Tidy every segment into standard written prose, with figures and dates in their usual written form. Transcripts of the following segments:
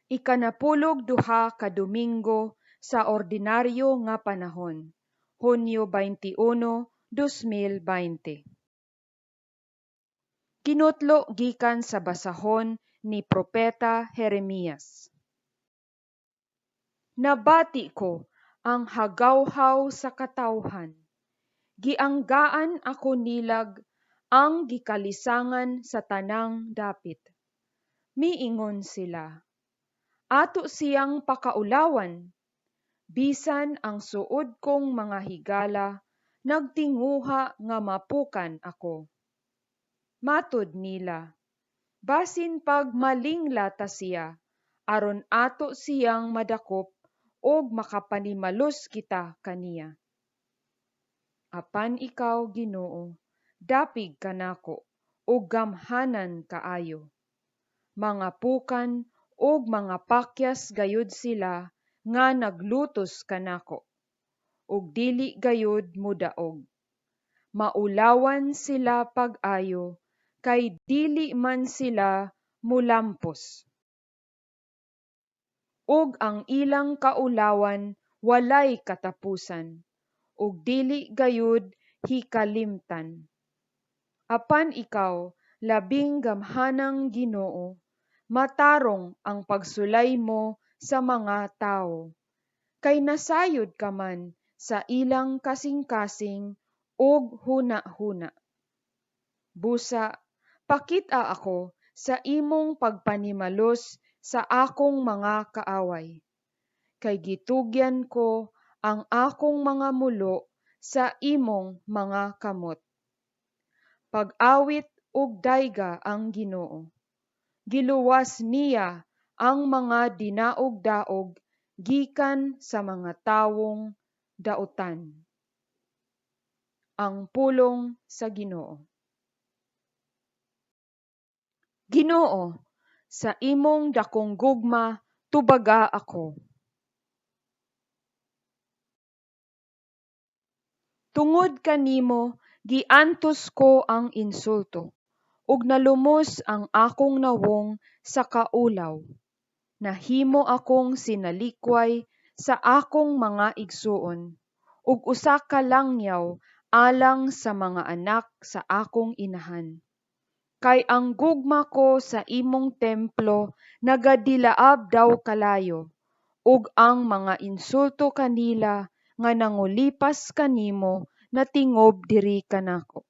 Ikanapulog duha ka Domingo sa Ordinaryo nga Panahon, Hunyo 21, 2020. Kinutlo gikan sa basahon ni Propeta Jeremias. Nabati ko ang hagawhaw sa katawhan. Gianggaan ako nilag ang gikalisangan sa tanang dapit. Miingon sila, "Ato siyang pakaulawan." Bisan ang suod kong mga higala nagtinguha nga mapukan ako. Matud nila, "Basin pag malingla ta siya aron ato siyang madakop ug makapanimalos kita kaniya." Apan ikaw, Ginoo, dapig kanako ug gamhanan kaayo. Mga pukan ug mga pakyas gayud sila nga naglutos kanako, ug dili gayud modaog. Maulawan sila pag-ayo kay dili man sila molampos. Ug ang ilang kaulawan walay katapusan, ug dili gayud hikalimtan. Apan ikaw, labing gamhanang Ginoo, matarong ang pagsulay mo sa mga tawo, kay nasayod ka man sa ilang kasingkasing ug hunahuna. Busa, pakit-a ako sa imong pagpanimalos sa akong mga kaaway, kay gitugyan ko ang akong mga mulo sa imong mga kamot. Pag-awit ug dayga ang Ginoo. Giluwas niya ang mga dinaog-daog gikan sa mga tawong dautan. Ang pulong sa Ginoo. Ginoo, sa imong dakong gugma tubaga ako. Tungod kanimo giantos ko ang insulto, ug nalumos ang akong nawong sa kaulaw. Nahimo akong sinalikway sa akong mga igsuon, ug usa ka langyaw alang sa mga anak sa akong inahan. Kay ang gugma ko sa imong templo nagadilaab daw kalayo, ug ang mga insulto kanila nga nangulipas kanimo natingob diri kanako.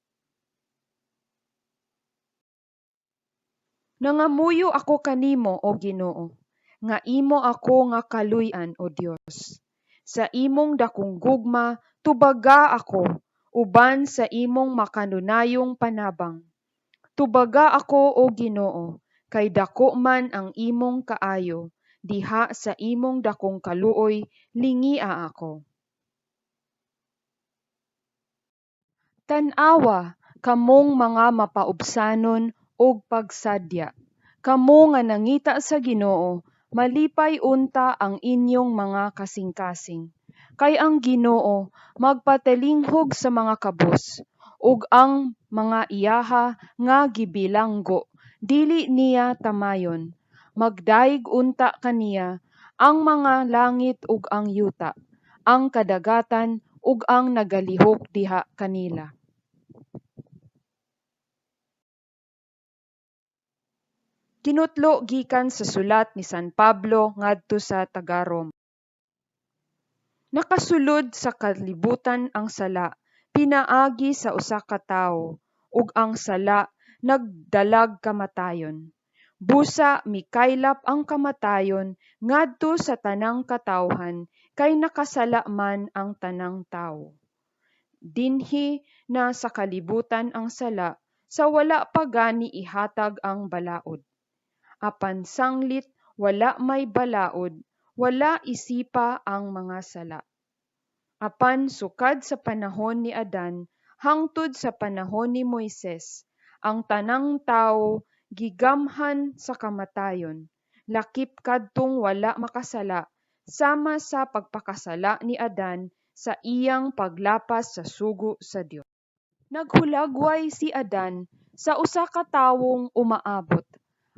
Nangamuyo ako kanimo, o Ginoo, nga imo ako nga kaluy-an, O Dios. Sa imong dakong gugma tubaga ako uban sa imong makanunayong panabang. Tubaga ako, o Ginoo, kay dako man ang imong kaayo, diha sa imong dakong kaluoy lingia ako. Tan-awa, kamong mga mapaubsanon og pagsadya, kamo nga nangita sa Ginoo, malipay unta ang inyong mga kasingkasing. Kay ang Ginoo magpatilinghog sa mga kabus, ug ang mga iyaha nga gibilanggo dili niya tamayon. Magdayeg unta kaniya ang mga langit ug ang yuta, ang kadagatan ug ang nagalihok diha kanila. Kinutlo gikan sa sulat ni San Pablo ngadto sa taga-Roma. Nakasulod sa kalibutan ang sala pinaagi sa usa ka tawo, ug ang sala nagdalag kamatayon. Busa mikaylap ang kamatayon ngadto sa tanang katawhan kay nakasala man ang tanang tawo. Dinhi na sa kalibutan ang sala sa wala pa gani ihatag ang balaod. Apan sanglit wala may balaod, wala isipa ang mga sala. Apan sukad sa panahon ni Adan hangtod sa panahon ni Moises, ang tanang tawo gigamhan sa kamatayon, lakip kadtong wala makasala sama sa pagpakasala ni Adan sa iyang paglapas sa sugo sa Dios. Naghulagway si Adan sa usa ka tawong umaabot.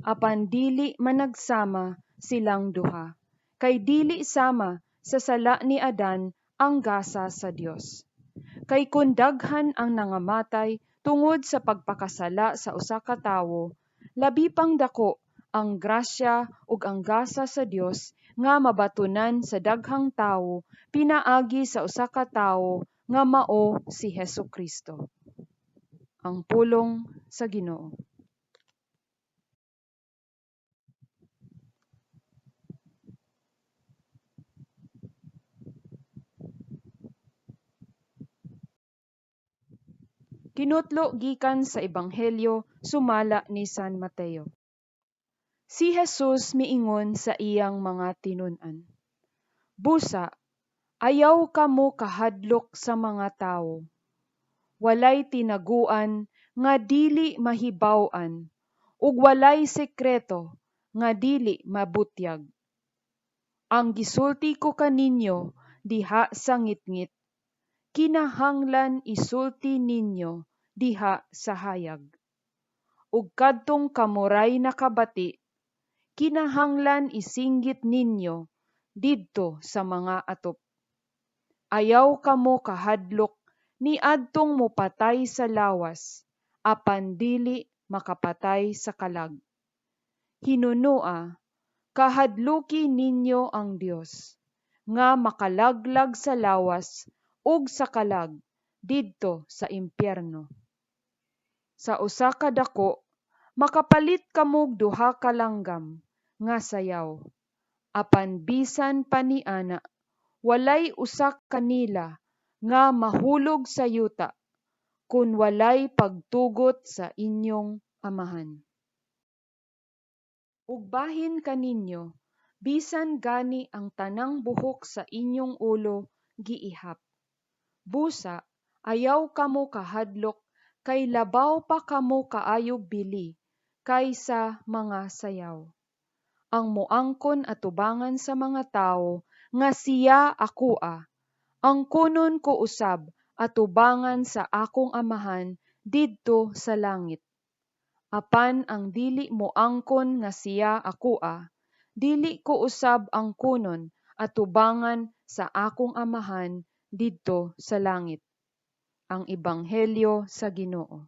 Apan dili managsama silang duha, kay dili sama sa sala ni Adan ang gasa sa Dios. Kay kun daghan ang nangamatay tungod sa pagpakasala sa usa ka tawo, labi pang dako ang grasya ug ang gasa sa Dios nga mabatonan sa daghang tawo pinaagi sa usa ka tawo nga mao si Hesukristo. Ang pulong sa Ginoo. Kinutlo gikan sa Ebanghelyo sumala ni San Mateo. Si Jesus miingon sa iyang mga tinun-an, Busa, ayaw kamo kahadlok sa mga tawo. Walay tinaguan nga dili mahibaw-an, ug walay sekreto nga dili mabutyag. Ang gisulti ko kaninyo diha sa ngitngit, kinahanglan isulti ninyo diha sa hayag. Ug kadtong kamoray nakabati, kinahanglan isinggit ninyo didto sa mga atop. Ayaw kamo kahadlok niadtong mopatay sa lawas, apan dili makapatay sa kalag. Hinunua, kahadluki ninyo ang Dios, nga makalaglag sa lawas ug sa kalag didto sa impyerno. Sa usa ka dako makapalit kamog duha ka langgam nga sayaw, apan bisan pa niana walay usa kanila nga mahulog sa yuta kun walay pagtugot sa inyong Amahan. Ug bahin kaninyo, bisan gani ang tanang buhok sa inyong ulo giihap. Busa, ayaw kamo kahadlok kay labaw pa kamo kaayog bili kaysa mga sayaw. Ang moangkon atubangan sa mga tawo nga siya akoa, angkonon ko usab atubangan sa akong Amahan didto sa langit. Apan ang dili moangkon nga siya akoa, dili ko usab angkonon atubangan sa akong Amahan didto sa langit. Ang Ebanghelyo sa Ginoo.